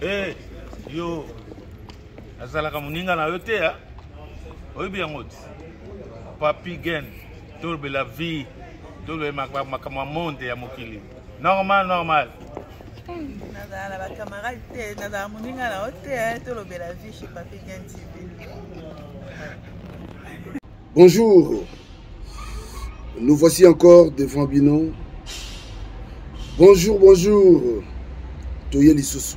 Hey, eh, yo azalaka moninga na yo te ya oyebi yango ti papi gen tolobela vie tolobela makambo ya monde ya mokili normal normal. Nazala na bacamarade te, nazala moninga na yo te, tolobela vie chez Papi Gen TV. Bonjour, nous voici encore devant bino. Bonjour, bonjour, toye lisusu.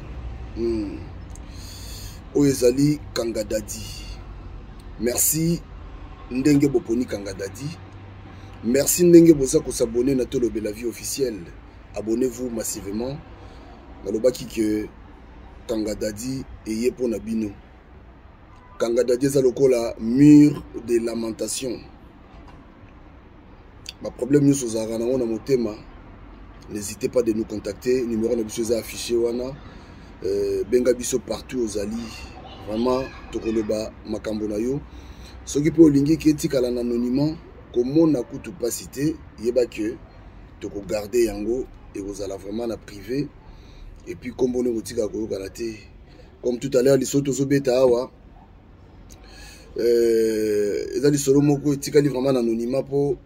Oyo ezali Kanga Dadi. Merci ndenge boponi Kanga Dadi. Merci ndenge boza kosabonner na Tolobela Vie officielle. Abonnez-vous massivement. Nalobaki que Kanga Dadi eye pona bino. Kanga Dadi eza lokola mur de lamentation. Ba problème nyonso ozalaka nango na motema, n'hésitez pas de nous contacter. Numéro na biso eza affiché wana. Benga biso partout ozali. Vraiment tokoloba makambo na yo. Soki pe olingi ke etikala na anonymat, komona kutu pasi te, yeba ke tokogarde yango, ekozala vraiment na privé. Et puis kombo ne kotika koyokana te. Comme tout à l'heure lisolo tozobeta awa, eza lisolo moko etikali vraiment na anonymat po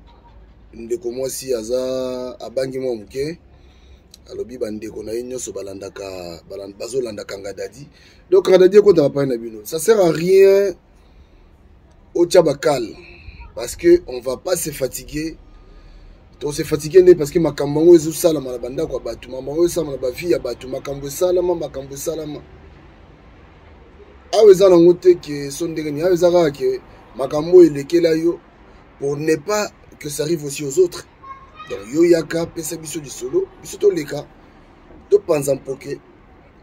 ndeko mwasi aza abangi mwa moke, alobi bandeko na ye nyonso bazolanda Kanga Dadi. Donc Kanga Dadi ekotaka pai na bino, ça sert à rien otia bakal parce que on va pas se fatiguer. To se fatiguer nde parce que makambo yango ezosalama na bandako ya bato, makambo yango ezosalama na bavie ya bato, makambo esalama, makambo esalama. Awa eza nango te ke so ndenge nini, awa eza kaka ke makambo oyo elekela yo pour ne pas que ça arrive aussi aux autres. Donc yo yaka pesa biso lisolo, biso toleka topanza mpoke,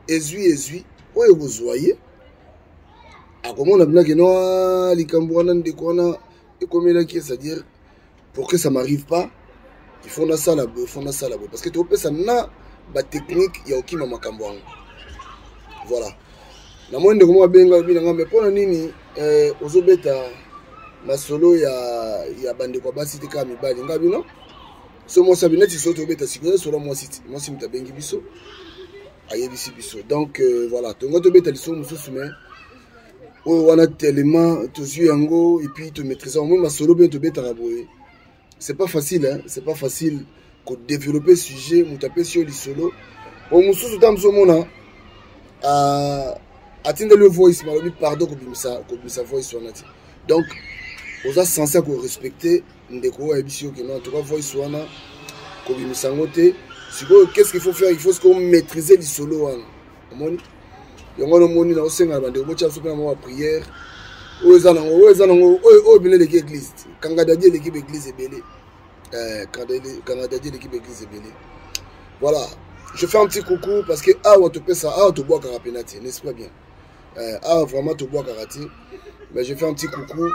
ezwi ezwi oyo ekozwa ye akomona bina ke no likambo wana ndeko wana ekomelaki, c'est-à-dire pour que ça m'arrive pas, il faut nasala boye, il faut nasala boye, parce que topesa na ba technique ya okima makambo yango. Voilà, namoni ndeko moko abenga alobi na nga, mais mpona nini ozobeta masolo ya bandeko ya basi te kaka mibali? Nga bino so mwasi abi neti so tobeta sikoyo solo mwasi te, mwasi moto abengi biso ayebisi biso. Donc voilà, tonga tobeta lisolo mosusu, mais oyo wana tellement tozwi yango et puis tomaîtrise yango. Masolo mpe tobetaka boye, c'est pas facile, hein? C'est pas facile kodévelopper sujet. Moto apesi yo lisolo, po mosusu ta mosu omona atindeli yo voice, malobi pardon kobimisa voice wana te. Donc oza censé korespecte ndeko oyo ayebisi yo ke non, en tout cas voice wana kobimisa yango te. Sikoyo qu'est-ce qu'il faut faire? Il faut sikoyo maîtriser lisolo wana. Omoni yango wana, omoni na osenga na bandeko botya biso mpe na mwa prière. Oyo eza nango, oyo eza nango, oyo bino eleki église te. Kanga Dadi eleki baeglise ebele. Kanga Dadi eleki baeglise ebele. Voilà, je fais un petit coucou parce que awa topesa, awa tobwakaka pena te, n'est-ce pas bien? Awa vraiment tobwakaka te, mais je fais un petit coucou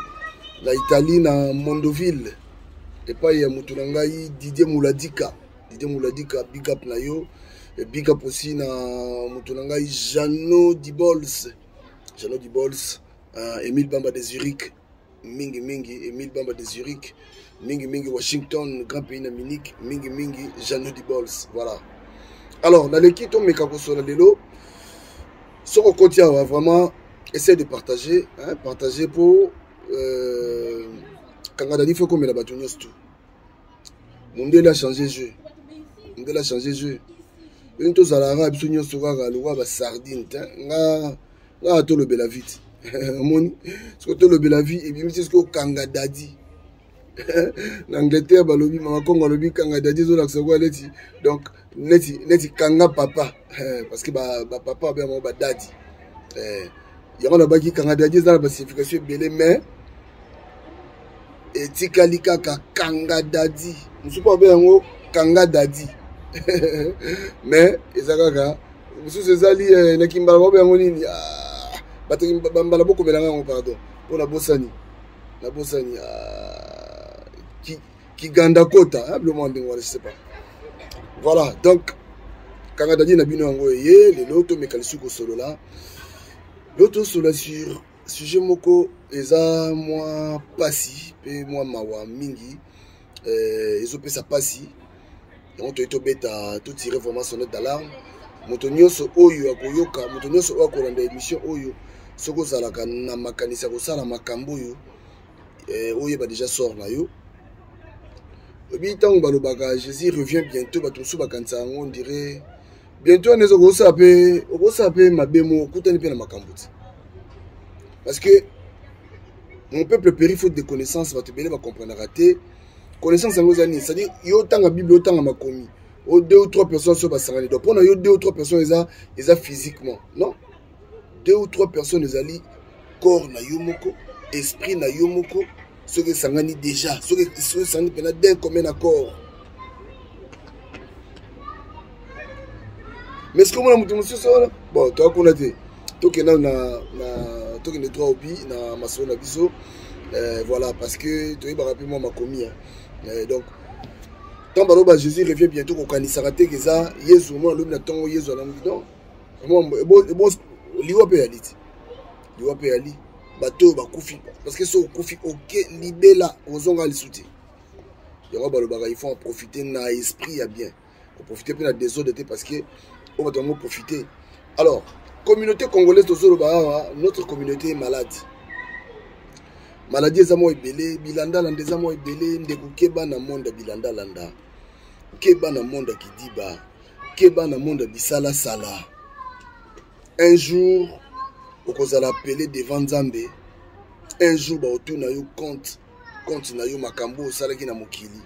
na Italie, na Mondoville, epai ya motu na ngai Didier Mouladika. Didier Mouladika, big up na yo. Et big up aussi na motu na ngai Jeannot Dibols, Jeannot Dibols, Emile Bamba de Zurich, mingi mingi Emile Bamba de Zurich, mingi mingi Washington, grand pays na Munich, mingi mingi Jeannot Dibols. Voilà, alors naleki tomeka kosola lelo. Soko okoti awa, vraiment essaye de partager, hein, partager po Kanga Dadi faut komela bato nyonso tu. Mondele a changé jeu, mondele a changé jeu. Yo tozalaka biso nyonso kaka lokola ba sardine te. Nga tolobela vite, omoni soki tolobela vie ebimisi soki okanga Dadi na Angleterre, balobi mama Kongo alobi Kanga Dadi ezolakisa kwa neti, donc neti kanga papa, parce que bapapa babenga badadi. Yango nabaki Kanga Dadi eza na basignification ebele, mais etikali kaka Kanga Dadi. Mosusu mpo abe yango Kanga Dadi, mais eza kaka mosusu ezali na kimbala babe yango nini, bato bambala bokomelanga yango, pardon mpo nabosani, nabosani Kiganda kota biloko ndenge wana, je sais pas. Voilà, donc Kanga Dadi na bino yango eye lelo, tomeka lisusu kosolola. Lelo tosolola sur sujet moko eza mwa pasi mpe mwa mawa mingi, ezopesa pasi. Yango toye tobeta, totire vraiment sonnette d'alarme. Moto nyonso oyo akoyoka, moto nyonso oyo akolanda émission oyo, soki ozalaka na makanisi ya kosala makambo oyo, eh, oyeba déjà sort na yo. Oyebi ntango balobaka Jésus revient bientôt, bato mosusu bakanisa yango ondire bientôt wana eza okosala mpe, okosala mpe mabe moko, okutani mpe na makambo te, parce que mon peuple périt faute de connaissance. Bato ebele bacomprenaka te connaissance yango eza nini. C'est-à-dire yo otanga Bible, otanga makomi o deux ou trois personnes soki basangani, donc mpona yo deux ou trois personnes eza physiquement. Non, deux ou trois personnes ezali corps na yo moko, esprit na yo moko. Soki esangani déjà, soki esangani mpena d'un commun accord. Mais soki omona moto mosusu wana, bon, toya kuna te, tokenda na tokende droit obi na masolo na biso. Voilà, parce que toyebaka mpe mwa makomi. Donc ntango baloba Jésus revient bientôt, kokanisaka te eza Yesu omona alobi na ntongo Yesu alamuki. Donc liwa mpe yali ti liwa mpe yali bato oyo bakufi, parce que soki okufi, oke libela, ozonga lisu te. Yango balobaka il faut en profiter na esprit ya bien, koprofite mpe na désordre te, parce que oyo bato yango profite. Alors communauté congolaise, tozoloba awa, notre communauté est malade. Maladie eza mwa ebele, bilandalanda eza mwa ebele. Ndeko, keba na monde ya bilandalanda, keba na monde ya kidiba, keba na monde ya bisalasala. Un jour okozala appelé devant Nzambe. Un jour baotuna yo compte na yo, makambo osalaki na mokili.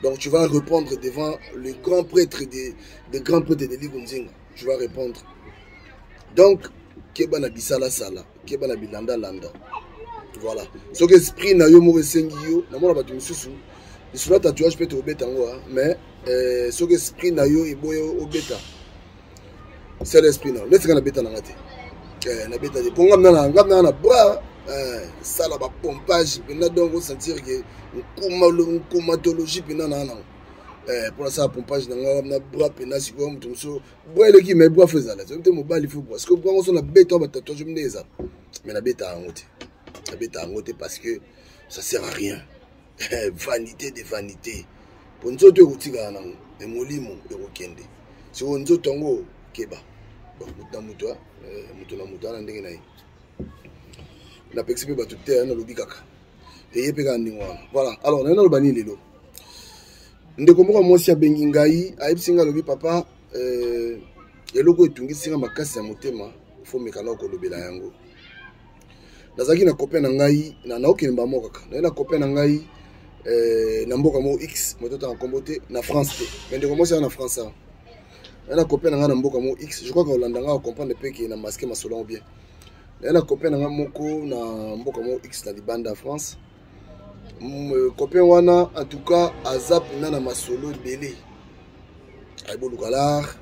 Donc tu vas répondre devant le grand prêtre de grand prêtre de Ligue Nzinga, tu vas répondre. Donc keba na bisalasala, keba na bilandalanda. Voilà, soki esprit na yo moko esengi yo, namona bato mosusu lisolo ya tatouage mpe tokobeta yango, mais soki esprit na yo eboya obeta, sala esprit na yo. Neti nga nabeta nanga te, nabeta te mpo ngam nanga na bras, sala bapompage mpenza. Donc osentir ke nkumatologie mpenza naa nango mpo nasala pompage na nga na bras mpenza. Sikoyo moto mosusu bras eleki, mais bras faut ezala soki te mobali faut bras. Sikoyo bras ngo so nabeta batatouage nde ezala, mais nabeta yango te, nabeta yango te, parce que ça sert à rien, vanité de vanité. Po nzoto ekotikala nango, me molimo ekokende. Sikoyo nzoto yango, keba. Moto na moto, moto na moto ana ndenge na ye. Napekisi mpe bato te, nalobi kaka eye mpe kaka ndenge wana. Voilà. Alors naye naloba nini lelo? Ndeko moko ya mwasi abengi ngai, ayebisi ngai, alobi: "Papa, eloko etungisi nga makasi ya motema, faut meka na kolobela yango. Nazalaki na copain na ngai na naokende mbamo kaka naye na copain na ngai na mboka moko X, moto otanga nkombo te, na France te, mais ndeko mwasi aza na France awa. Naye na copain na ngai na mboka moko X." Je crois que olanda ngai, ocomprendre mpe ke na masque masolo yango bien. "Naye na copain na ngai moko na mboka moko X na libanda ya France. Copain wana, en tout cas, aza mpena na masolo ebele, ayeboluka l'art,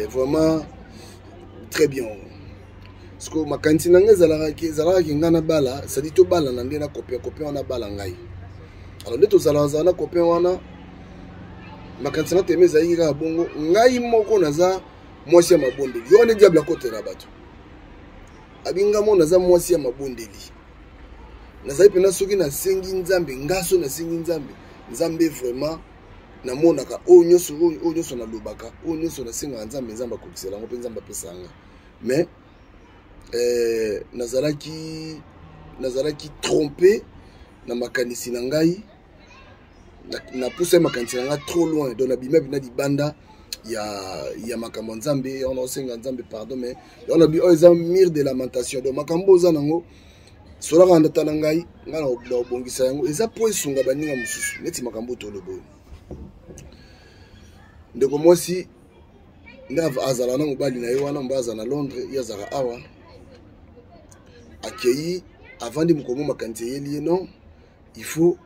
vraiment très bien. Parce que makanisi na ngai ezalaka ke ngai nabala, c'est-à-dire tobalana nde na copain. Copain wana abala ngai. Alors nde tozalaka zala na copain wana, makanisi na teme ezalaki kaka bongo. Ngai moko naza mwasi ya mabondeli. Yo wana diable akotela bato, abinga mo naza mwasi ya mabondeli. Nazali mpena, soki nasengi Nzambe, nga so nasengi Nzambe, Nzambe vraiment namonaka oyo nyonso, oyo nyonso nalobaka, oyo nyonso nasengaka Nzambe, Nzambe akokisela yango mpe Nzambe apesa yanga. Mais nazalaki trompé na makanisi na ngai, napusa makanisi na ngai trop loin. Donc nabima bina libanda ya makambo ya Nzambe wana. Osenga Nzambe pardon, mais wana oyo eza mur de lamentation. Donc makambo oza nango, solaka ndata na ngai, ngai na kobongisa yango, eza mpo esunga baninga mosusu neti makambo toloba oyo." Ndeko mwasi nde azala na mobali na ye wana. Mobali azala na Londres, ye azalaka awa. Akei, avandi mokomo, makanisi eyeli ye: non, il faut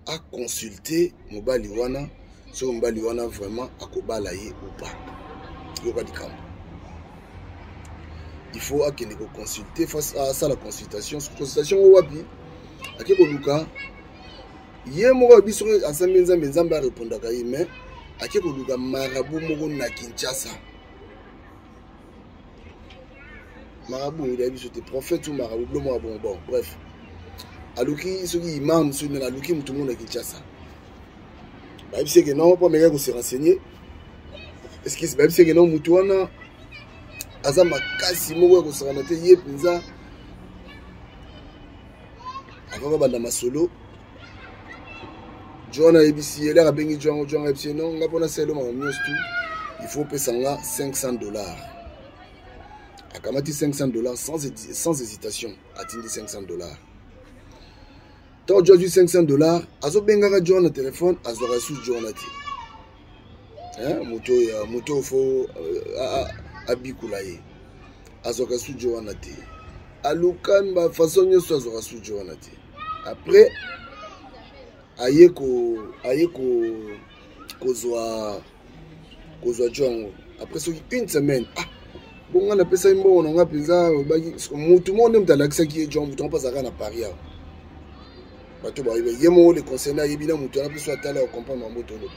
aconsulte mobali wana, soki mobali wana vraiment akobala ye ou pas. Yoka likambo, il faut akende koconsulte, asala consultation. Consultation oyo wapi? Ake koluka ye moko abi soki asambi Nzambe, Nzambe arépondaka ye. Mais ake koluka marabout moko na Kinshasa. Marabout oyebi biso te, prophète ou marabout, bilo moko bon. Bon, bref, aluki soki imam, soki nani, aluki motu moko na Kinshasa. Bayebisi eke non, mpo amekaki kose renseigner. Excuse, bayebisi ye ke non, motu wana aza makasi moko ya kosakana te. Ye mpenza avant babanda masolo, John ayebisi ye, lere abengi John, John ayebisi ye: non, nga mpona selo makambo nyonso tu, il faut opesa nga 500 $. Akamati 500 $, sans hésitation atindi 500 $. Ntango John azwi 500 $, azobengaka John na telefone, azwaka lisusu John te. Moto oyo, moto oyo fo abikula ye, azwaka lisusu John wana te. Aluka bafaçon nyonso, azwaka lisusu John wana te. Après aye ko kozwa jo yango après soki une semaine. Ah bonga, napesaki mbongo na nga mpenza. Olobaki mutu moko nde moto alakisaki ye John. Motu yango mpe azalaka na Paris awa. Bato bayebi ye moko, le concerné ayebi na motu wana mpe so atala, ocomprendre mambo toloba.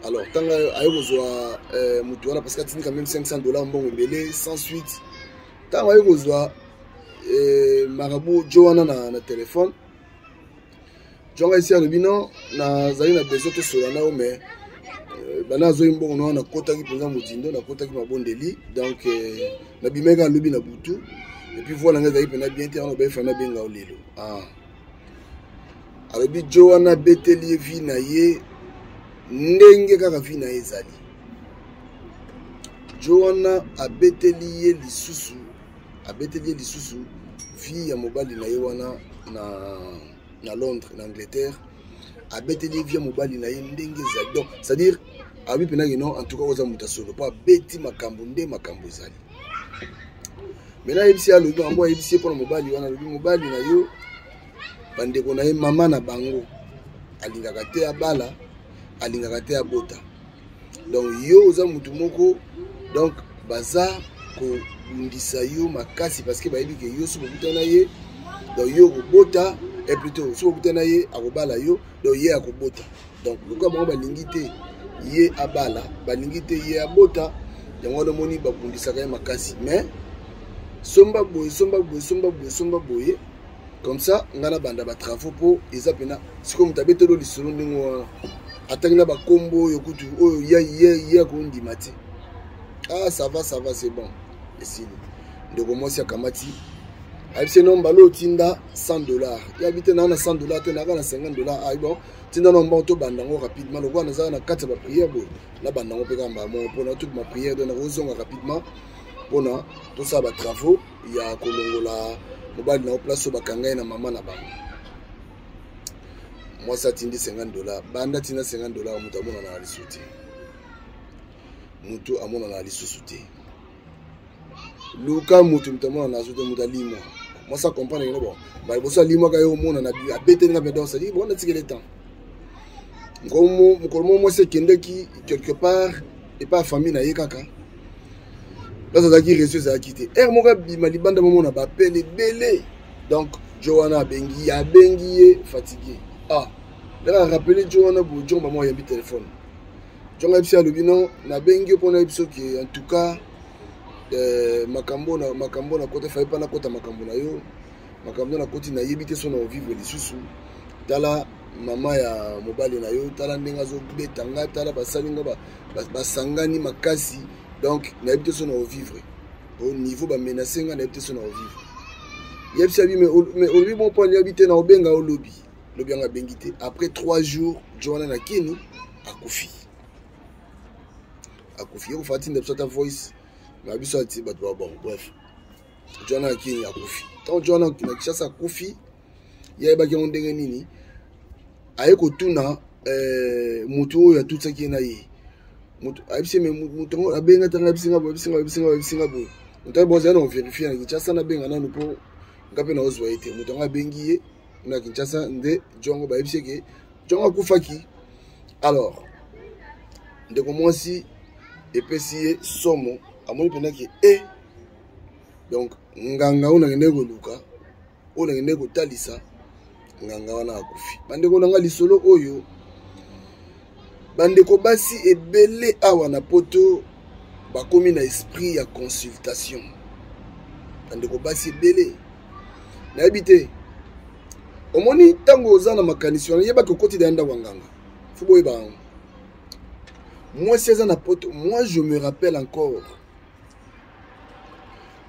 Alors ntango aye kozwa motu wana, parce que atindi quand même 500 $, mbongo ebele, sans suite. Ntango aye kozwa marabout jo wana na telefone, jonga esi alobi: non, nazali na besoin tosola na yo, mais bana azoi mbongo na wana, nakotaki mpenza modindo, nakotaki mabondeli, donc nabimaki, alobi, na butu, et puis voix na ngai ezalaki mpenza bien te wana, obayefa nabenga yo lelo. Ah. Alobi jo wana abeteli ye vie na ye ndenge kaka vie na ye ezali. Jo wana abeteli ye lisusu, abeteli ye lisusu vie ya mobali na ye wana na Londres, na Angleterre. Abeteli ye vie ya mobali na ye ndenge ezali. Donc c'est à dire abi mpenaki non, en tout cas oza moto asolo, mpo abeti makambo nde makambo ezali. Maintenant ayebisi ye, alobi yango, ayebisi ye mpona mobali wana. Alobi mobali na yo, bandeko na ye, mama na bango alingaka te abala, alingaka te abota. Donc yo oza motu moko, donc baza kobundisa yo makasi, parce que bayebi ke yo so bokutana na ye, donc yo okobota, et plutôt so bokutana na ye, akobala yo, donc ye akobota. Donc lokola bango balingi te ye abala, balingi te ye abota, yango wana omoni babundisaka ye makasi. Mais somba boye, somba boye, somba boye, somba boye, comme ça ngai nabanda batravaux, mpo eza mpena sikoyo moto abeteli lisolo ndenge wana, atangi na bakombo oyo kutu oyo ye ye akondima te. Ah, ça va, ça va, c'est bon, esili. Ndeko mwasi akamati, ayebisi no mbala otinda 100 $. Yabi te, naa na 100 $ te, naka na 50 $. Ah bon, tinda na mbongo, tobanda yango rapidement. Lokola nazala na kati ya baprière boye, nabanda yango mpe kaka mbala moko mpona tobima prière, donc nakozonga rapidement mpona tosala batravaux ya kolongola mobali na yo place oyo bakanga ye na mama na bango. Mwasi atindi 50 $. Banda atinda 50 $, moto amonana lisusu te, moto amonana lisusu te. Luka motu, moto amonana lisusu te, moto alimwa. Mwasi acomprendre keno bon, baliboso alimwaka ye, omonana abeteli nga mpe. Donc c'est-à-dire bon, natikeli temps. Mokolo moko mwasi ekendaki quelque part epa ya famille na ye, kaka place azalaki, réseau ezalaki te. Heure moko abima libanda, momona bapele ebele. Donc jo wana abengi ye, abengi ye fatigué. Ah, ndenge arappeler jo wana boye, jo mama ayambi telefone. Jo ayebisi, alobi: non, nabengi yo mpona yebi soki en tout cas makambo na makambo nakota, fai mpa nakota makambo na yo, makambo nakoti, nayebi te so na ovivre lisusu. Tala mama ya mobali na yo, tala ndenge azobeta nga, tala basali nga, basangani makasi, donc nayebi te so na ovivre au niveau bamenace nga, nayebi te so na ovivre. Yebisi abi, mais olobi bon mpo yabi te, na obenga olobi lobi yango. Abengi te. Après 3 jours, jo wana na kini akufi, akufi. Ye kofa atinda biso ata voice na biso ati bato ba bon. Bref, jo wana na kini akufi. Ntango jo wana na Kinshasa akufi, ye ayebaki yango ndenge nini? Aye kotuna motu oyo atutisaki ye na ye. Ayebisi ye, me moto yango abenga ntango ayebisi nga boye, ayebisi nga, ayebisi nga, ayebisi nga boye. Moto aye bozali na kovérifier na Kinshasa, nabenga nanu mpo nga mpe naozwa ye te. Moto yango abengi ye na Kinshasa, nde jongo bayebisi eke jongo akufaki. Alors ndeko mwasi epesi ye somo, amoni mpenza ke e donc nganga oyo nakendeki koluka, oyo nakendeki kotalisa, nganga wana akufi. Bandeko na nga, lisolo oyo, bandeko basi ebele awa na Poto bakomi na esprit ya consultation. Bandeko basi ebele, nayebi te, omoni ntango oza na makanisi wana, yebaki okoti da ndako ya nganga. Fo boyeba yango. Mwasi aza na poto. Moi, je me rappelle encore,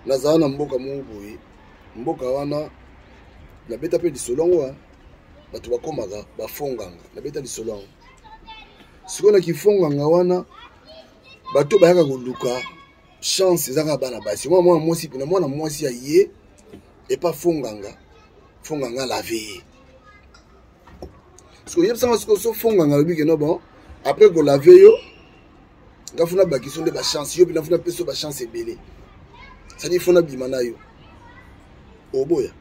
nazala na mboka moko boye. Mboka wana nabeta mpe lisolo yango, bato bakomaka bafonganga. Nabeta lisolo yango. Sikoyo na kifonganga wana, bato bayaka koluka chance eza kaka bana basi. Mwana mwana mwasi mpena, mwana mwasi ya ye epa fonganga, fonganga lave ye. Sikoyo oyebisanga, sikoyo so fonganga alobi ke no, bon, après kolave yo, nga funa bakiso nde bachance yo mpena funa peso bachance ebele, c'est-à-dire funa bima na yo oboya.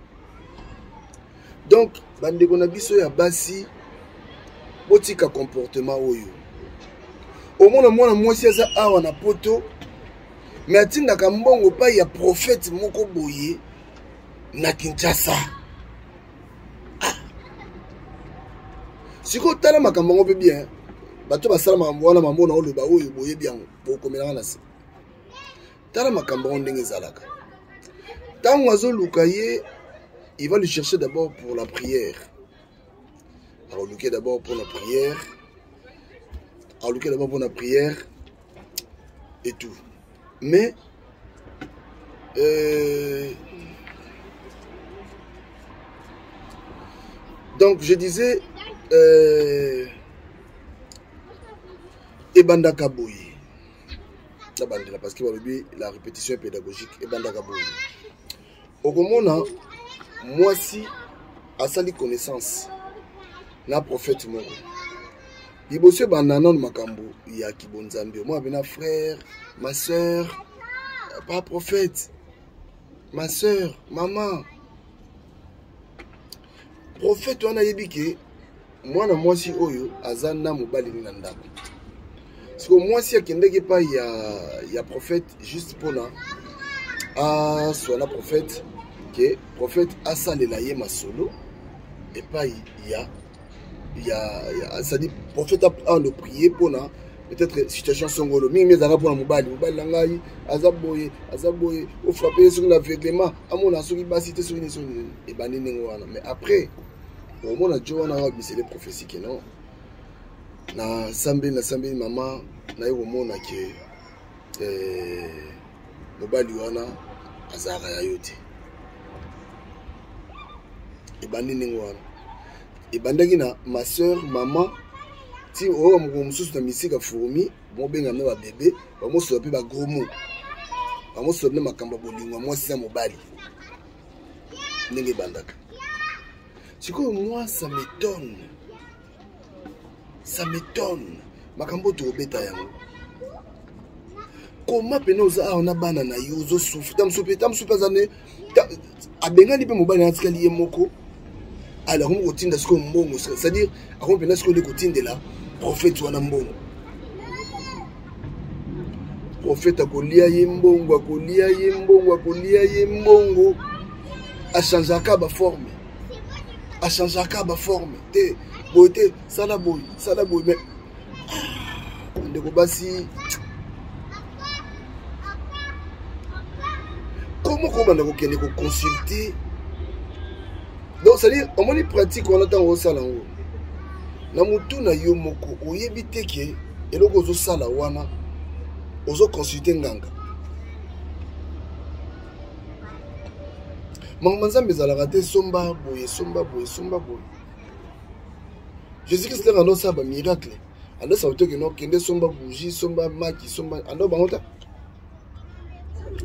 Donc bandeko na biso ya basi, botika comportement oyo. Omona mwana mwasi aza awa na poto, me atindaka mbongo pai ya prophète moko boye na Kinshasa. Ah. Sikoyo tala makambo yango mpe bien. Bato basala makambo wana, mambo na oloba oyo boyebi yango, bokomelanga na se. Tala makambo yango ndenge ezalaka. Ntango azoluka ye, il va lui chercher d'abord pour la prière. Akoluka d'abord pour la prière, akoluka d'abord pour la prière et tout. Mais donc je disais, ebandaka boye. Nabandela parce que balobi la répétition est pédagogique. Ebandaka boye: okomona mwasi asali connaissance na prophète moko. Liboso ebanda nano makambo ya kibonzambe. Omona mpena frère, ma sœur, pas prophète, ma sœur, mama. Prophète wana ayebi ke mwana mwasi oyo aza na mobali na ndako. Siko mwasi akendaki epai ya prophète juste mpona aswa na prophète, ke prophète asalela ye masolo epai ya, c'est-à-dire prophète ando prier mpona peut-être situation songolo. Mingi ezalaka mpona mobali. Mobali na ngai aza boye, aza boye, ofrappe ye soki na aveuglement, amona soki basi te, soki nini, soki nini. Ebandi ndenge wana. Mais après omona jo wana abimisele prophétie ke non, nasambeli, nasambeli, mama, naye komona ke mobali wana azalaka ya yo te. Ebandi ndenge wana. Ebandaki na ma sœur, mama, ti oyo mokolo mosusu na misika fourmi mobenga na babebe, bamosola mpe bagros mot, bamosola mpe makambo ya bolingo ya mwasi na mobali, ndenge ebandaka. Sikoyo moi, ça m'étonne, ça m'étonne, makambo oyo tokobeta yango. Koma pene oza awa na bana na yo, ozosouffre. Ta mosusu mpe, ta mosusu mpe aza ne abengani mpe mobali, atikali ye moko. Ale akomi kotinda sikoyo mbongo, c'est-à-dire akomi mpenza sikoyo nde kotindela prophète wana mbongo. Prophète akolia ye mbongo, akolia ye mbongo, akolia ye mbongo. Achangeaka baforme, achangeaka baforme te, boye te, sala boye, sala boye. Mais ndeko basi, komo kobanda kokende koconsulte? Donc c'est-à-dire omoni pratique wana, ntango osala yango na motu na yo moko, oyebi te ke eloko ozosala wana, ozoconsulte nganga. Makambo Nzambe ezalaka te somba boye, somba boye, somba boye. Jésus Christ ndenge andosala bamiracle, andosala te kende, okende somba bougie, somba maki, somba. Ando bango ta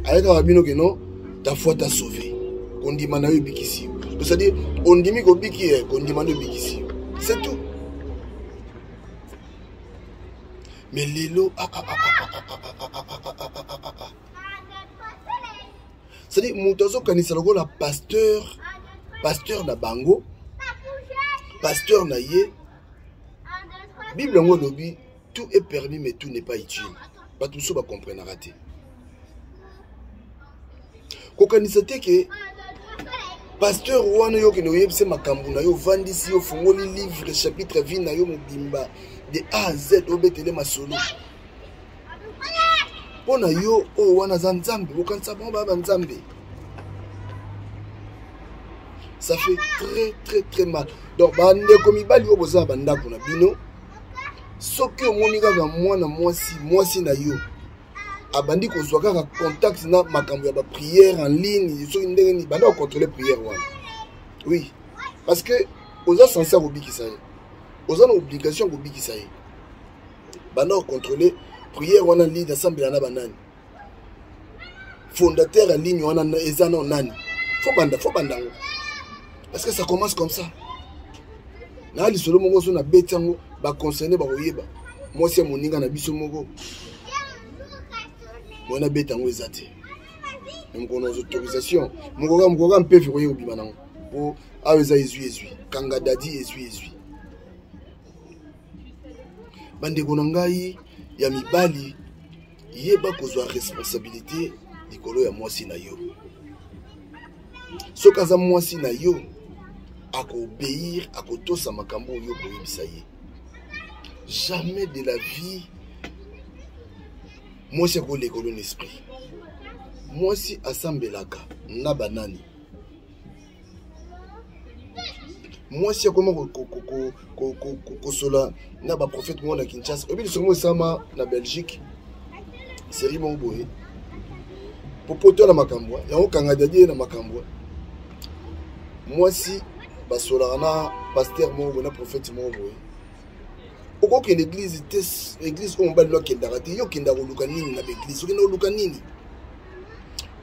ayekaka bino ke non, ta foi t'a sauvé, kondima na yo ebikisi yo. C'est-à-dire ondimi kobiki ye, kondima nde ebikisi yo, c'est tout. Mais lelo, ah, ah, ah, ah, ah, ah, ah, ah, ah, ah, ah, ah, ah. C'est-à-dire moto azokanisa lokola pasteur, pasteur na bango, pasteur na ye. Bible yango elobi: tout est permis, mais tout n'est pas utile. Bato mosusu bakomprenaka te. Kokanisa te ke pasteur wana yo okende oyebisa makambo na yo, ovandisi yo, ofungoli livre, chapitre, vie na yo mobimba de A à Z, obetele masolo mpo na yo. Oyo wana aza Nzambe, bokanisa bango baya banzambe. Ça fait très très très mal. Donc bandeko mibali oyo boza na bandako na bino, Soki omoni kaka mwana mwasi, mwasi na yo abandi kozwa kaka contact na makambo ya baprière en ligne, soki ndenge nini, banda kocontrôle prière wana. Oui, parce que oza censé akobikisa ye, oza na obligation ya kobikisa ye. Banda kocontrôle prière wana ligne, asambela na banani, fondateur ya ligne wana eza nao nani. Fo banda yango, parce que ça commence comme ça. Na lisolo moko so nabeti yango, baconcerne bakoyeba. Mwasi ya moninga na biso moko mwana abeta yango eza te. Mokolo na autorisation, mokoka mokoka mpevi koye kobima nango po awa eza ezwi ezwi kanga dadi ezwi ezwi. Bandeko na ngai ya mibali, yeba kozwa responsabilité likolo ya mwasi na yo. Soki aza mwasi na yo, akoobéir, akotosa makambo oyo koyebisa ye. Jamais de la vie mwasi akoleka olo na esprit. Mwasi asambelaka na banani? Mwasi akoma kosola na baprophète moko na Kinshasa. Oyebi lisongo esalama na Belgique, série moko boye, popoto na makambo yango, kanga dadi ye na makambo. Mwasi basolaka na pasteur moko boye, na prophète moko boye. Okokende église te, église oyo mobali no akendaka te. Yo okendaka koluka nini na baeglise? Okenda koluka nini?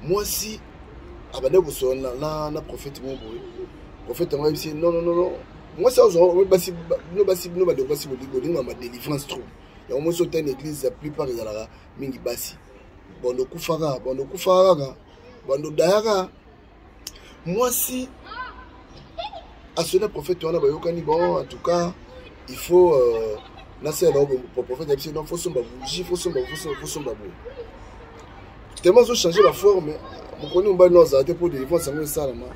Mwasi abandaki kosola na prophète moko boye. Prophète yango ayebisi: "Non, non, non, non." Mwasi azwa basi, bino basi, bino bandeko basi, bolingi ma délivrance trop. Yango mwasi otani église, ya plupart ezalaka mingi basi. Bando okufaka, bando okufaka kaka, bando odayaka. Mwasi asoli na prophète wana, bayokani: "Bon, en tout cas il faut nasalela yango." Prophète ayebisi: "Non, faut somba bougie, faut somba, faut somba boye." Tellement azochange baforme, mokoni mobali no azala te mpo délivrance yango esalama.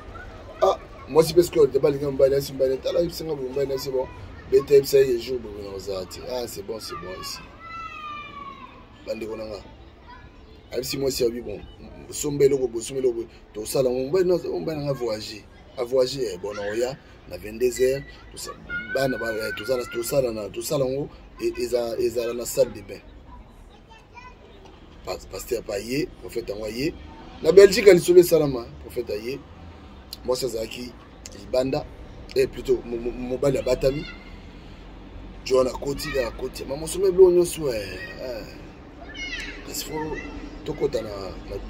Ah, mwasi mpe sikoyo te balinga mobali asi mobali tala yebisinga boye. Mobali nasi bon, beta, yebisa ye jour boye na kozala te. Ah, c'est bon, c'est bon ici. Bandeko na nga, ayebisi mwasi abi: "Bon, somba eloko boye, somba eloko boye, tosala yango." Mobali nanga voyage, avoyage. Bon, na oya na 22 heures, bana tosala yango, ezala na salle de bain. Pasteur pa ye, prophète yango aye na Belgique, lisolo esalama. Prophète aye, mwasi azalaki libanda, plutôt mobali abatami. John akoti kaka, akoti: "Mama, osomba biloko nyonso, kasi faut tokɔta na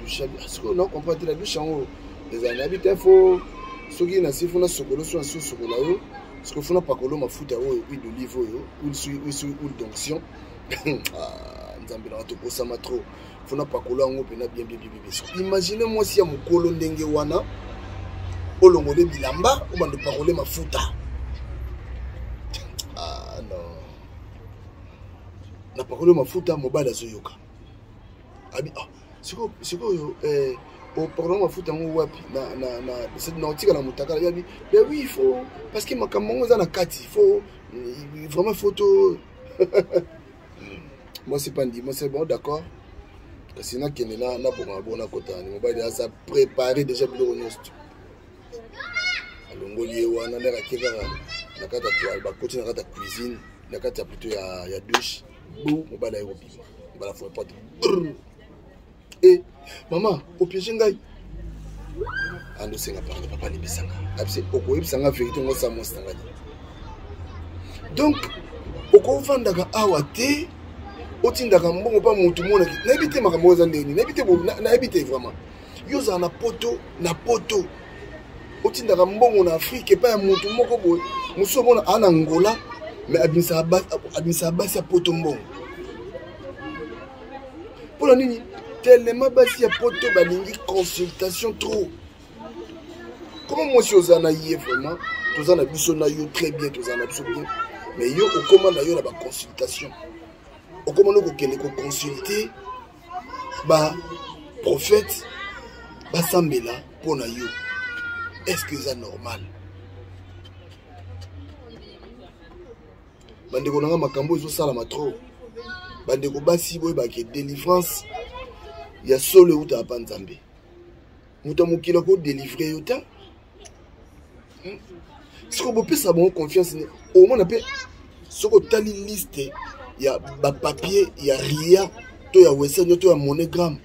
douche." Sikoyo na comprendre te, na douche yango ezala nayebi te. Faut soki nasi, faut nasokola so, nasi osokola yo sikoyo, faut napakolo mafuta oyo, huile d'olive oyo, huile d'onction. Nzambe nanga, tokosama trop. Faut napakola yango mpena bien, bien, bien, bien. Imagine mwasi ya mokolo ndenge wana, olongole bilamba, obanda opakole mafuta. Ah non, napakoli mafuta, mobali azoyoka abi: "Ah, sikoyo opakola mafuta yango wapi? Na otika na motakala yabi." Ben oui, il faut, parce que makambo yango eza na kati, faut vraiment, faut to mwasi pandi. Moi, c'est bon, d'accord, kasi nakende nabongama bongo, nakota. Ni mobali aza préparé déjà, biloko nyonso alongoli ye wana. Ndenge ake kaka na kati ya toile, bakoti na kati ya cuisine, na kati ya plutôt ya douche. Bu mobali aye kobima, mobali afunga porte. "E mama, opiége ngai." Ando osenga pardon: "Papa, alibisanga." Abise okoyebisanga vérité ngo sa mwasi na ngai. Donc okovandaka awa te, otindaka mbongo mpa motu monaki. Nayebi te makambo oyo eza ndeni, nayebi te, nayebi te vraiment. Yo ozala na Poto, na Poto otindaka mbongo na Afrike epai ya motu moko boye. Mosusu omona aa na Ngola, mais abimisaka basi ya Poto mbongo. Mpona nini? Telema, basi ya Poto balingi consultation trop. Comment mwasi oza na ye vraiment, toza na biso na yo très bien, toza na biso bien, mais yo okóma na yo na baconsultation, okóma no kokende koconsulte baprophète basambela mpo na yo? Est ce que eza normal? Bandeko na nga, makambo ezosalama trop. Bandeko basi, boyebake délivrance ya solo eutaka mpa Nzambe. Moto ya mokili akodélivre yo te. Soki bopesa bango confiance, omona mpe soki otali liste ya bapapier ya ria to ya western to ya monogramme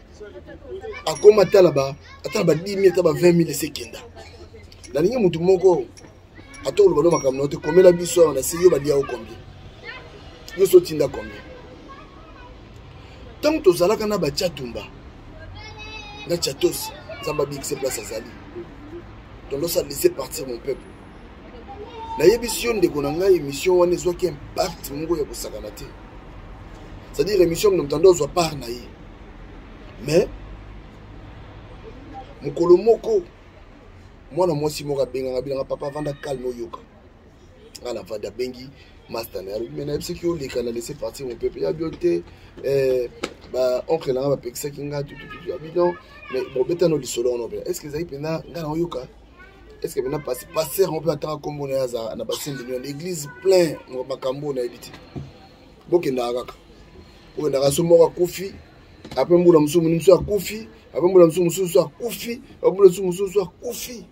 akoma ata na ba ata na ba 10 000 ata ba 20 000 esi ekenda. Nalingi motu moko ata oloba no makambo na yo te, komela biso awa na se, yo balia yo combien, yo so otinda combien. Ntango tozalaka na bachatumba na chatos, Nzambe abikise place azali tondosa laisser partir mon peuple. Nayebisi yo ndeko na ngai, émission wana ezwaki impact moko ya kosakana te, c'est-à-dire émission moto ando ozwa part na ye. Mais mokolo moko mwana mwasi moko abenganga bilanga, papa avanda calme, oyoka nga navandi. Abengi master na ye, alobi me nayebisaki oleka na laisser partir mon peuple ya bio te, eh, ba oncle nanga bapekisaki nga tutututu. Abi non, mais bobeta no lisolo wana mpena, est ce que ezali mpena nga na oyoka, est ce que mpena passer yango mpe atanga nkombo na ye aza na basende na l'église plein makambo oyo nayebi te. Bokendaka kaka, bokendaka so moko akufi, apres mbula mosusu moni mosusu akufi, apres mbula mosusu mosusu akufi, apres mbula mosusu mosusu akufi.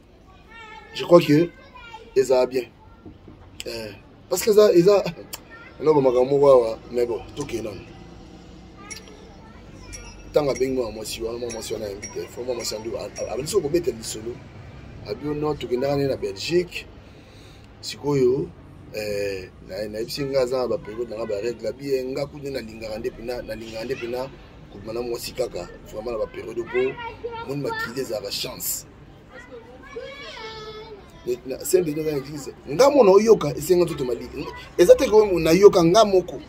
Je crois que ezala bien, eh, parce que eza eza eloko makambo moko awa. Mais bon, tokende nano. Ntango abengi mwana mwasi wana, mwana mwasi wana ayembi te fo mwana mwasi wana abandi soki kobeta lisolo, abi no tokendaka nde na Belgique. Sikoyo eh, nayebisi nga aza na baperiode nanga baregle, abi eh, nga kutu nde nalingaka nde mpena, nalingaka nde mpena kobima na mwasi kaka vraiment na baperiode, mpo moni makili ezalaka chance. Saint Denis aza na église, nga mona oyoka esenga nzoto malili eza te, nayoka nga moko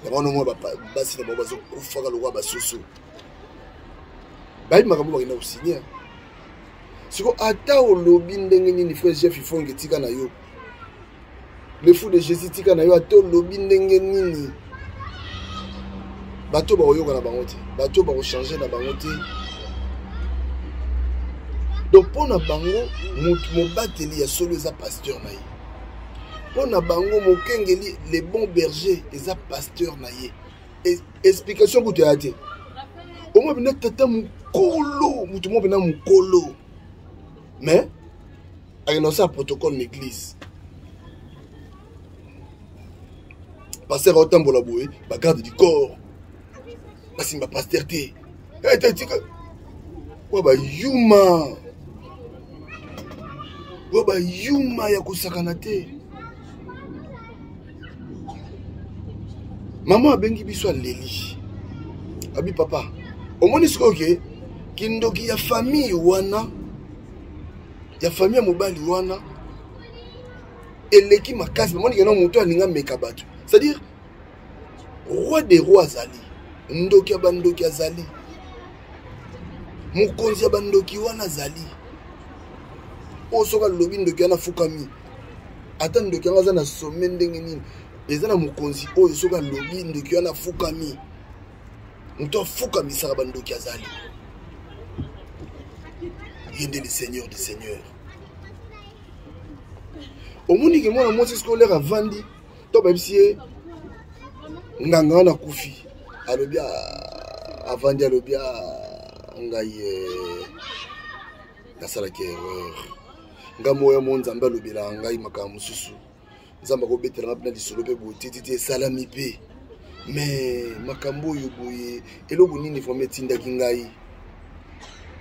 yango wana. Omona basi na bango bazokufaka lokola basusu, bayebi makambo bakenda kosigne. Siko ata olobi ndenge nini, frère Jeff Ifonge, tika na yo, le fou de Jésus, tika na yo, ata olobi ndenge nini, bato bakoyoka na bango te, bato bakochange na bango te. Donc mpo na bango mobateli ya solo eza pasteur na ye, mpo na bango mokengeli, le bon berger, eza pasteur na ye. Explication kutu ya te. Omoi mpena tata mokolo, moto moko mpena mokolo, mais akenda kosala protocole na église, pasteur aotambola boye, bagarde du corps basimba pasteur te, ete tika oyo bayuma, oyo bayuma ya kosakana te. Mama abengi biso, aleli, abi papa, omoni sikoyo ke kindoki ya famille wana, ya famille ya mobali wana eleki makasi. Bamoni kena moto alinga meka bato, c'est-à-dire roi des rois azali, ndoki ya bandoki azali, mokonzi ya bandoki wana azali, oyo soki alobi ndoki wana afukami, ata ndoki yango aza na sommet ndenge nini, eza na mokonzi oyo soki alobi ndoki wana afukami, moto afukamisaka bandoki azali, ye nde le seigneur du seigneur. Omoni ke mwana mwasi scolaire avandi to bayebisi ye nganga wana akufi, alobi ah, avandi, alobi ah, ngai eh, nasalaki erreur, ngai moya mo Nzambe alobelaka ngai makambo mosusu, Nzambe akobetela ngai mpena lisolo mpe boye tititi esalami mpe, mais makambo oyo boye eloko nini vraiment etindaki ngai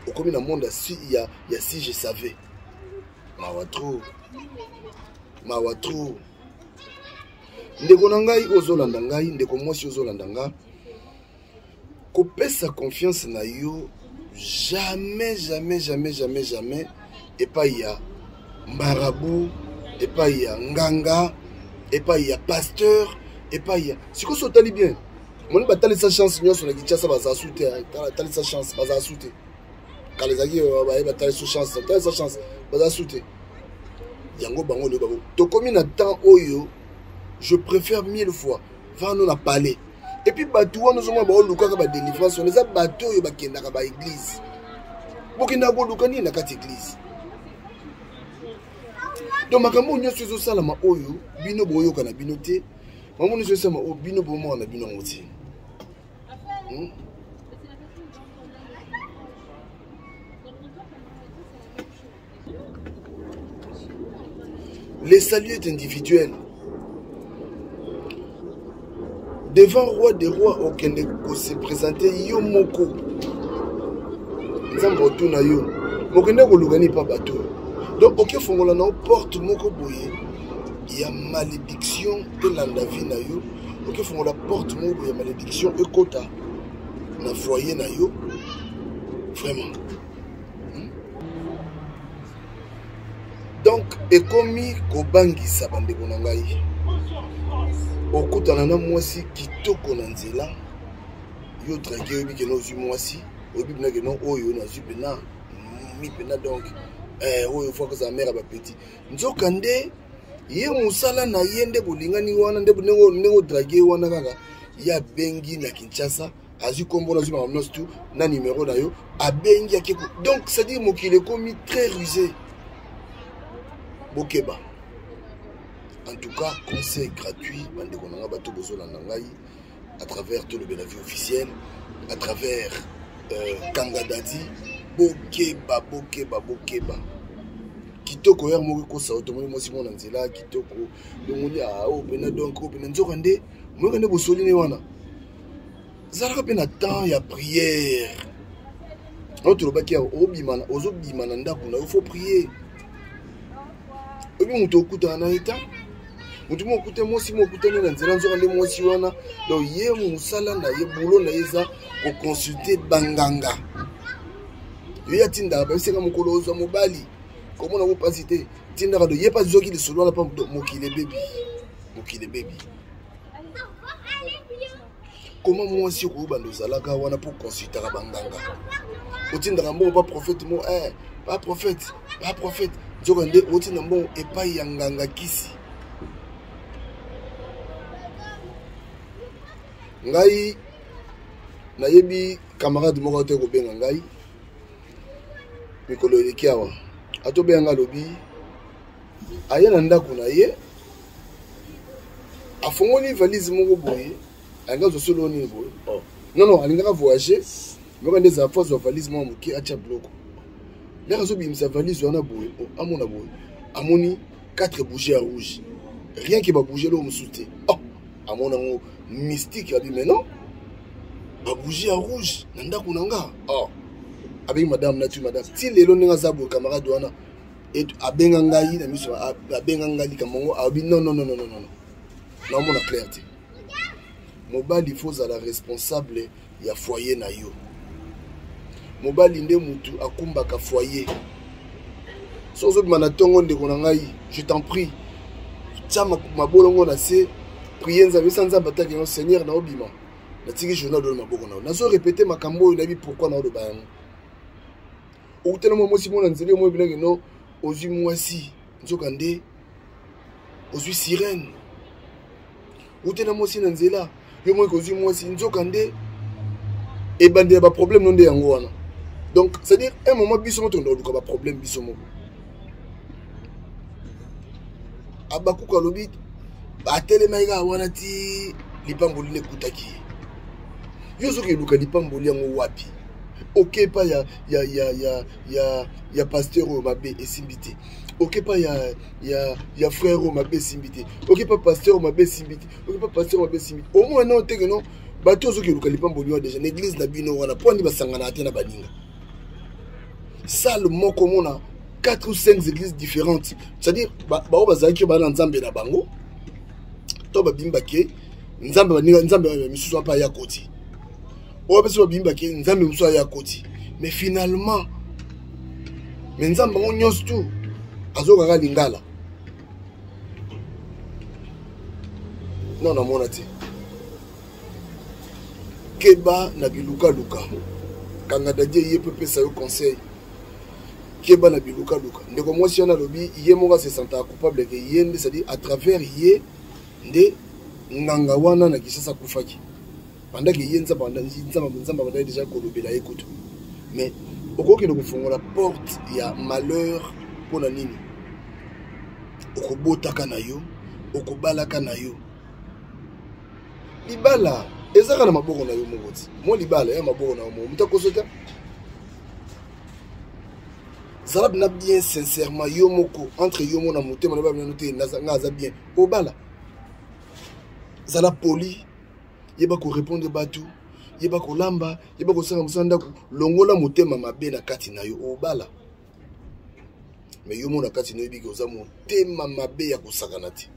okomi na monde ya si, ya, ya si je savais. Mawa trop, mawa trop. Ndeko na ngai ozolanda ngai, ndeko mwasi ozolanda nga, kopesa confiance na yo jamais, jamais, jamais, jamais, jamais epai ya marabu, epai ya nganga, epai ya pasteur, epai ya sikoyo. So otali bien, moni batalisa chance nyonso na Kinshasa bazala su te, talisa chance bazala su te. Kala ezalaki baye batalisa chance, talisa chance bazala su te. Yango bango lelo bango tokomi na temps oyo, je préfère mille fois vano na palais. Et puis bato wana ozomona baolukaka badelivrance wana, eza bato oyo bakendaka baeglise. Bokendaka koluka nini na kati eglise? Donc makambo oyo nyonso ezosalama oyo bino boyoka na bino te, makambo nyonso ezosalama oyo bino bomona na bino yango te, Le salut est individuel. Devant roi des rois, okende ko se présenter yo moko. Nzambe otuna yo. Mokende koluka ni pa bato. Donc oke fongola na porte moko boye ya malédiction elanda vie na yo. Oke fongola porte moko boye ya malédiction ekota na foyer na yo. Vraiment. Hmm? Donc ekomi kobangisa bandeko na ngai. Okutana na mwasi kitoko na nzela, yo drage oyebi keno ozwi mwasi, oyebi mpena keno oyo nazwi mpena mi mpena donc eh, oyo fo akozala mare ya bapeti. Nzoka nde ye mosala na ye nde bolingani wana nde ndenge odrage wana kaka ye abengi na Kinshasa azwi nkombo na azwi makambo nyonso tu na numero na yo abengi ake donc c'est-à-dire mokili ekomi très rusé. Bokeba. En tout cas, conseil gratuit bandeko na nga bato bozolanda ngai à travers Tolobela Vie officielle, à travers Kanga Dadi, bokeba, bokeba, bokeba. Kitoko ya moko ekosa yo, tomoni mwasi moko na nzela kitoko, bomoni ah, oyo pena donc oyo pena nzoka nde moyoka nde bosoli ne wana. Zalaka mpe na temps ya prière. Oyo tolobaki awa, ozobima na ndako na yo, faut prier. Oyebi moto okutana na ye ta, moto moko okutani, mwasi moko okutani na nzela, nzoka nde mwasi wana donc ye mosala na ye, boulot na ye eza koconsulte banganga. Ye atindaka bayebisaka mokolo ozwa mobali komona ngo mpasi te, tindaka do ye mpe azwaki lisolo wana mpa mokili ebebi, mokili ebebi. Koma mwasi okoyeba ozalaka wana mpo consultaka banganga, otindaka mbongo pa prophète mo, pa prophète, pa prophète, nzoka nde otinda mbongo epai ya nganga kisi. Ngai nayebi camarade moko te kobenga ngai mikolo eleki awa, atobenga ngai alobi aye na ndako na ye afongoli valise moko boye, alingi azwa solo nini boye. Oh. Non, non, alingaka voyager, moko nde ezala fo azwa valise moko moke atya biloko. Ndenge azobimisa valise wana boye, oh, amona boye, amoni 4 bougies ya rouge, rien que babougie eloko mosusu te. Oh, amona yango mystique, abi mais non, babougie ya rouge na ndako na nga. Oh, abengi madame nati madame ti lelo ndenge aza boye camarade wana abenga ngai na miso, abenga ngai likambo yango, alobi non, non, non, non, non, non, naomona clair te. Mobali faut ozala responsable ya foyer na yo. Mobali nde mutu akumbaka foyer. So ozobima na ntongo ndeko na ngai, je t'en prie, tia mabolongo na se, prie Nzambe, esa Nzambe ataki yango, Seigneur naobima, natiki journal oyo na maboko na yo. Nazo répéter makambo oyo, nayebi pourquoi naoloba yango. Okutana mwa mwasi moko na nzela, omoni bilenge no ozwi mwasi, nzoka nde ozwi sirène. Okutana mwasi na nzela, yo moko ozwi mwasi, nzoka nde ebandela ba problème no nde yango wana. Donc c'est-à-dire un moment biso moko tokenda koluka ba problème biso moko. Abakuka alobi atelemaki kaka wana ti lipamboli nde ekutaki ye. Yo soki eluka lipamboli yango wapi? Oke pa ya, ya, ya, ya, ya, ya pasteur oyo mabe esimbi te, oke pa ya, ya, ya frère oyo mabe esimbi te, oke pa pasteur oyo mabe esimbi te, oke pa pasteur oyo mabe esimbi te. Omona nao teke no bato ozoki eluka lipamboli wana deja na église na bino wana, mpo ani basanganaka te na baninga. Salle moko omona 4 ou 5 églises différentes, c'est-à-dire bao bazalaki oyo baa na nzambe na bango to babimi bake nzambe baninga, nzambe misusu apa ya koti oyo biso babimi bake nzambe mosusu aya koti, mais finalement mais nzambe bango nyonso tu azokaka lingala. Non, namona te. Keba na bilukaluka. Kanga Dadi ye mpe pesa yo conseil. Keba na bilukaluka. Ndeko mwasi wana alobi ye moko ase sentaka coupable ke ye nde, c'est-à-dire à travers ye nde nganga wana na Kinshasa akufaki. Pendant que ye nzambe nzambe nzambe abandaki déjà kolobela ye kutu. Mais okokende kofongola porte ya malheur mpona nini? Okobotaka na yo, okobalaka na yo. Libala ezaka na maboko na yo moko ti. Mo libala ya maboko na yo moko. Moto akoso te. Zala bina bien sincèrement yo moko, entre yo moko na motema na ba bino te, nga aza bien. Obala. Zala poli. Yeba korépondre bato, yeba kolamba, yeba kosala mosala ndako. Longola motema mabe na kati na yo, obala. Mais yo mona kati na yo ebiki oza motema mabe ya kosakana te.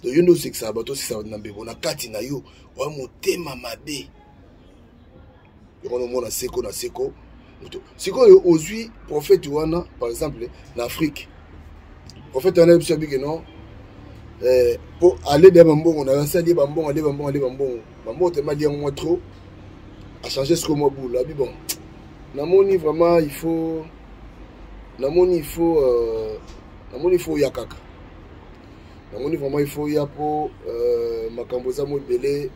Donc yo nde osekisaka bato, osekisaka bato na mbebo, na kati na yo oya motema mabe. Yango wana omona seko na seko moto. Sikoyo ozwi prophète wana, par exemple na Afrique, prophète wana yebiso abike non, po alede ya bambongo na yo, asali ye bambongo, ale bambongo, ale bambongo, bambongo tema alie yango mwa trop, achange sikoyo mwa boule, abi bon, namoni vraiment il faut, namoni il faut, namoni il faut oya kaka, namoni vraiment il faut oya po makambo eza mo ebele,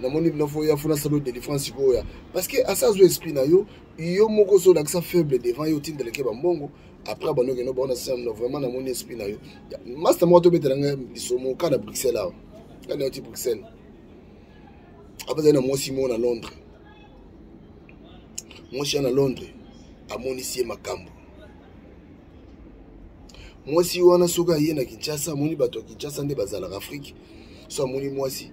namoni bino fo ya fo nasala délivrance sikoyo ya, parce que asa azwa esprit na yo, yo moko so olakisa faible devant ye, otindeleke bambongo. Après bano okende baona sano, vraiment namoni esprit na yo. Master moko tobetela ngai lisomo ka na Bruxelles awa, nga na yoti Bruxelles, apazali na mwasi moko na Londres. Mwasi ya na Londres amonisi ye makambo. Mwasi wana soki aye na Kinshasa, amoni bato ya Kinshasa nde bazalaka Afrique. So amoni mwasi,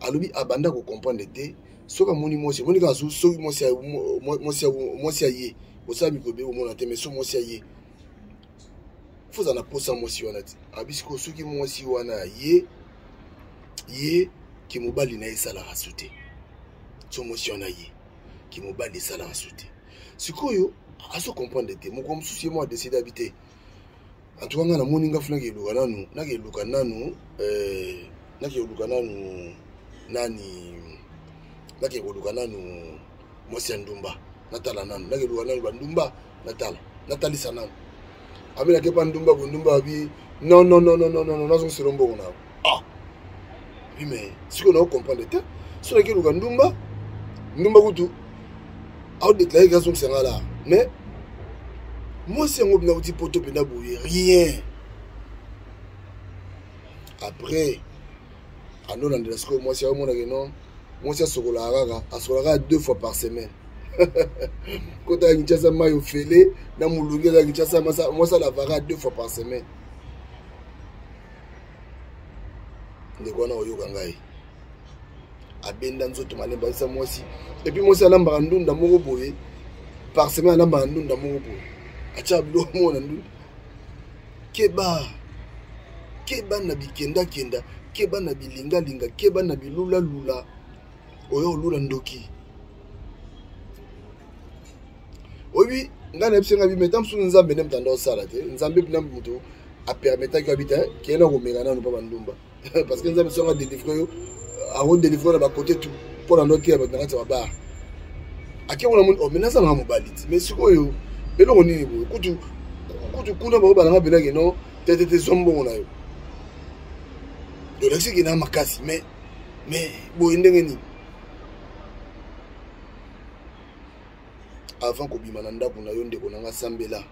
alobi abanda kocomprendre te. Soki amoni mwasi, amoni kaka soki mwasi aye, osala mikolo ebele komona te, mais so mwasi aye, fo ozala na posa mwasi wana te. Abi sikoyo soki mwasi wana aye, ye ke mobali na ye esalaka su te. So mwasi wana ye ke mobali esalaka su te, sikoyo azo comprendre te. Mokolo mosusu ye moko adeside, abi te, en tout cas nga namoni nga funa keluka nanu, nakeluka nanu, nakeluka nanu nani, nake koluka nanu mwasi ya ndumba, natala nanu, nakeluka nanu bandumba, natala, natalisa nanu. Abi nake pa ndumba boye, ndumba abi non, non, non, non, non, non, nazongisela mbongo na yo. Ah oui, mais sikoyo nao comprendre te. So nakeluka ndumba, ndumba kutu aodeklare ke azongisa nga la, mais mwasi yango mpena uti poto mpena boye, rien. Après anolandela sikoyo mwasi, aomonake non, mwasi asokolaka kaka, asokolaka kaka 2 fois par semaine. Kota ya Kinshasa, mai ofele na molungi ya Kinshasa, mwasi alavaka 2 fois par semaine. Ndeko wana oyoka ngai, abenda nzoto malembe, ayebisa mwasi. Et puis mwasi alambaka ndunda moko boye par semaine, alambaka ndunda moko boye, atyaka biloko moko na ndunda. Keba, keba na bikendakenda, keba na bilingalinga, keba na bilulalula oyo olula ndoki. Oyebi ngai nayebisi ngai bime ta mosusu, Nzambe nde moto anda osala te. Nzambe mpena moto apermetaki abi te, kende na komeka nanu mpa bandumba, parce que Nzambe soki adelivre yo, akodelivre na bakote tout mpo na ndo teya bato na kati ya babar. Ake wana moni, oh, mais naza nanga mobali ti, mais sikoyo eloko nini boye? Kutu kutu kuna bango balanga mpenake non, te te te, zwa mbongo na yo, olakisi ke na makasi, mais boye ndenge nini? Avant kobima na ndako na yo, ndeko na nga, sambela.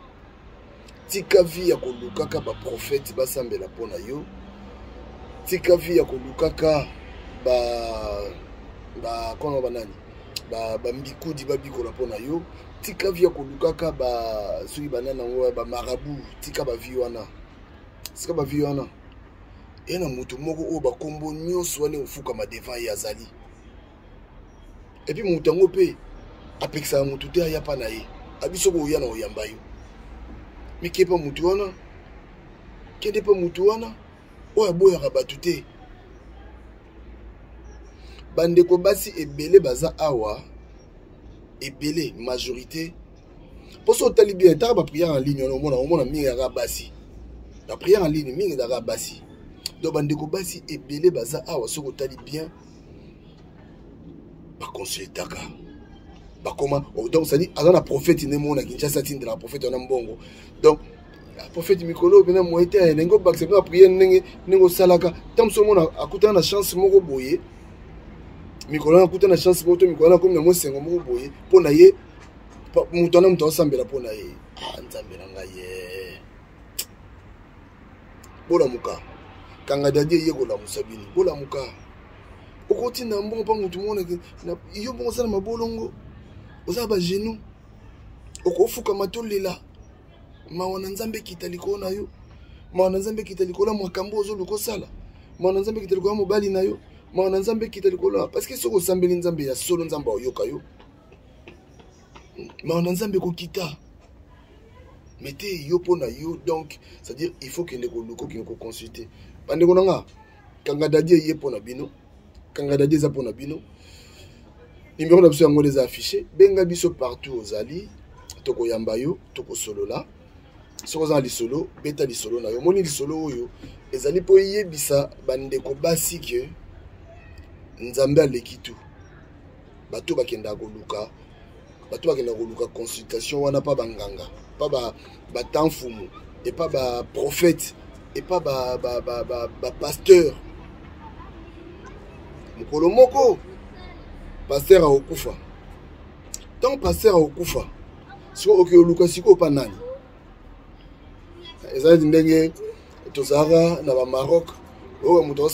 Tika vie ya kolukaka baprofete basambela mpo na yo. Tika vie ya kolukaka ba ba kona banani, bambikudi babikola mpo na yo. Tika vie ya kolukaka ba soki banani yango, bamarabu. Tika bavie wana, tika bavie wana. Ye na moto moko oyo bakombo nyonso wana efukama devant ye azali. Et puis moto yango mpe apekisaka motu te aya mpa na ye. Abi soki oya na oyamba yo, mikepa motu wana, kende mpe motu wana oyo aboyaka bato te. Bandeko basi ebele baza awa, ebele majorité, mpo so otali bien, taka baprière en ligne wana, omona mingi ezalaka basi. Baprière en ligne mingi ezalaka basi. Donc bandeko basi ebele baza awa, soki otali bien, baconsultaka, bakoma. Donc c'est-à-dire aza na prophète nde moko na Kinshasa, atindelaka prophète wana mbongo. Donc prophète mikolo mpena moye te, ndenge obakisa mpe bapriere, ndenge ndenge osalaka. Ntango mosu omona akutana na chance moko boye, mikolo wana akutana na chance moko to mikolo wana akomi na mosengo moko boye mpo na ye, moto wana moto aosambela mpo na ye. Ah, Nzambe na ngai ye, bolamuka. Kanga dadi eye kolamusa bino, bolamuka. Okotinda mbongo mpa motu moko, yo bongo oza na mabolongo, oza na bagenou, okofukama tolela mawa na Nzambe ekita likolo na yo, mawa na Nzambe ekita likolo ya makambo ozoluka osala. Mawa na Nzambe ekita likolo ya mobali na yo. Mawa na Nzambe ekita likolo ya parce que soki osambeli Nzambe ya solo, Nzambe aoyoka yo. Mawa na Nzambe ekokita. Mais te yo mpo na yo, donc c'est-à-dire il faut kende koluka, okende koconsulte. Bandeko na nga, kanga dadi eye mpo na bino, kanga dadi eza mpo na bino. Numéro na biso yango eza affiché, benga biso partout ozali, tokoyamba yo, tokosolola. Soki oza na lisolo, beta lisolo na yo. Omoni lisolo oyo ezali mpo eyebisa bandeko basi ke Nzambe aleki tu. Bato bakendaka koluka, bato bakendaka koluka consultation wana pa banganga, pa batamfumu, epa ba prophète, epa ba pasteur. Mokolo moko pasteur akokufa. Ntango pasteur akokufa, sikoyo okoki oluka sikoyo pa nani? Ezali ndenge tozalaka na ba Maroc, oyo moto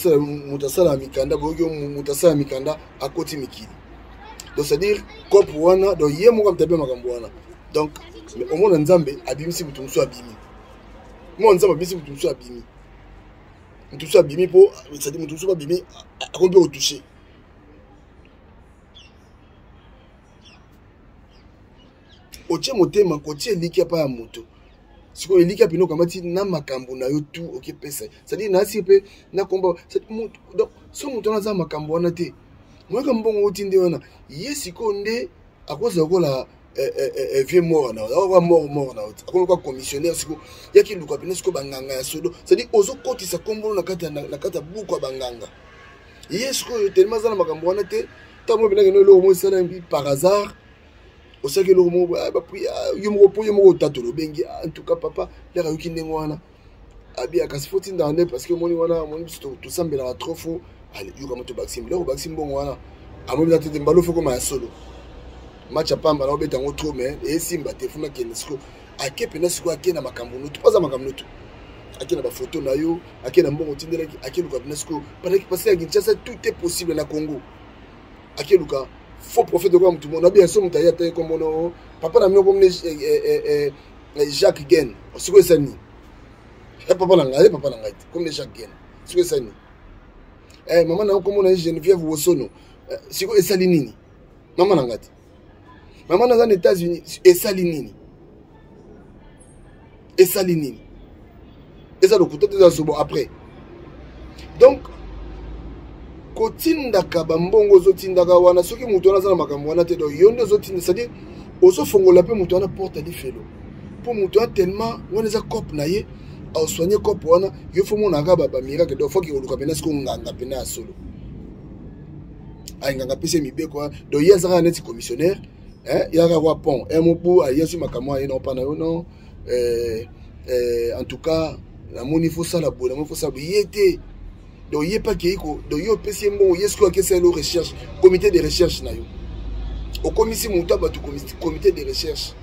asala mikanda, boyoki moto asala mikanda akoti mikili. Donc c'est-à-dire cope wana, donc ye moko amitabe makambo wana. Donc omona Nzambe abimisi moto mosusu abimi, mona Nzambe abimisi moto mosusu abimi, moto mosusu abimi mpo c'est-à-dire moto mosusu abimi akomi mpe kotouche. Otie motema, kotie elikya pa ya moto. Sikoyo elikya pene okamati na makambo na yo tu okepesa, c'est-à-dire nasi mpe nakomba. Donc so moto wana aza makambo wana te, moyoka mbongo oti nde wana ye sikoyo nde akozala lokola vieux mort na akoka mort mort na oti akomi lokola commissionnaire. Sikoyo yaki luka pene sikoyo banganga ya solo, c'est-à-dire ozokotisa kombono na kati ya buku ya banganga. Ye sikoyo tellement aza na makambo wana te, ntango moko penakende eloko moko esalami par hasard, osalaki eloko moko bapri yo moko mpo yo moko otatolo obengi. En tout cas papa lere ayoki ndenge wana abia, kasi fo tindaka nde parce que omoni wana, omoni biso tosambelaka trop fo. Ale yoka moto bakisi biloko, bakisi mbongo wana, amoni na tete mbalo fo koma ya solo match ya pamba na obeta yango trop, mais esimba te, funa kende sikoyo. Ake mpena sikoyo, ake na makambo notu, mpo aza makambo notu, ake na bafoto na yo, ake na mbongo otindelaki, ake luka mpena sikoyo parce que ya Kinshasa tout est possible na Congo. Ake luka faux prophète okoya motu mona bien so moto aye ata ye kombono papa na mino komne Jacques Gen. Sikoyo esali nini? Papa na ngai, papa na ngai te komne Jacques Gen. Sikoyo esali nini? Mama na yo komona ye Geneviève Wosono. Sikoyo esali nini? Mama na ngai te, mama naza na États-Unis. Esali nini? Esali nini? Eza lokuta te, eza zobo. Après donc kotindaka bambongo ozotindaka wana, soki moto wana aza na makambo wana te, donc yo nde ozotinda, c'est-à-dire ozofongola mpe moto wana porte ya lifelo, mpo moto wana tellement wana eza cope na ye, aosoigne cope wana. Yo fo monaka bamiracle, donc foki koluka mpena sikoyo nganga mpena ya solo. Nganga apesi ye mibeko wana, donc ye azaka neti commissionnaire, yaka kwa pont mobu aye azwi makambo aye na opa na yo. Non, en tout cas namoni fosala boye, namoni fosala boye, ye te. Donc ye mpe akei ko, donc ye opesi ye mbongo, ye sikoyo akesala elo recherche, comité de recherche na yo, okomisi moto ya bato comité de recherche.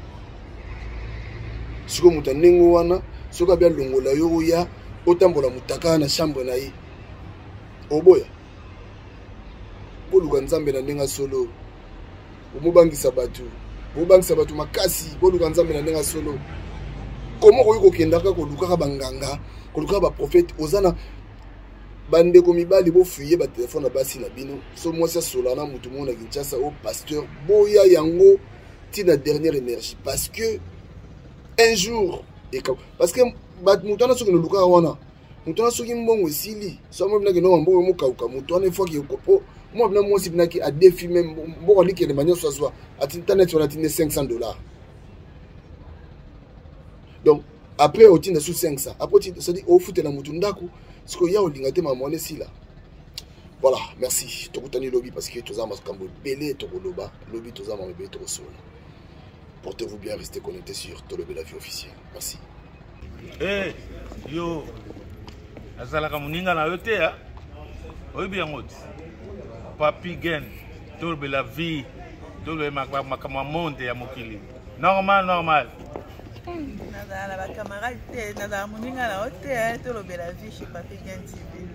Sikoyo moto ya ndenge wana, soki abi alongola yo, oya otambola motaka na chambre na ye, oboya. Boluka Nzambe na ndenge solo, bomobangisa bato, bobangisa bato makasi. Boluka Nzambe na ndenge solo. Komo okoki kokendaka kolukaka banganga, kolukaka baprofete? Oza na bandeko mibali, bofuye batelefone na basi na bino. So mwasi asola na motu moko na Kinshasa o pasteur, boya yango ntina dernière énergie, parce que un jour parce que moto wana soki nolukaka wana, moto wana soki mbongo esili, so amoi binaki no mbongo mokauka, moto wana efwaki po mwa bina mwasi binaki adefi me mbongo alikelema nyonso azwa atinta neti wana atinde $500. Donc après otinda su 500, après otinda, c'est-à-dire ofutela motu ndako. Sikoyo ya olinga te mama wana esila. Voilà, merci, tokutani lobi parce que toza makambo ebele tokoloba lobi, toza makambo ebele tokosolola. Portez-vous bien, restez connectés sur Tolobela Vie officielle. Merci. Hey, yo azalaka moninga na yo te, oyebi yango te. Papi Gen, tolobela vie, tolobela makambo ya monde ya mokili. Normal, normal. Nazala na bacamarade te, nazala moninga na yo te, tolobela vie chez Papi Gen TV.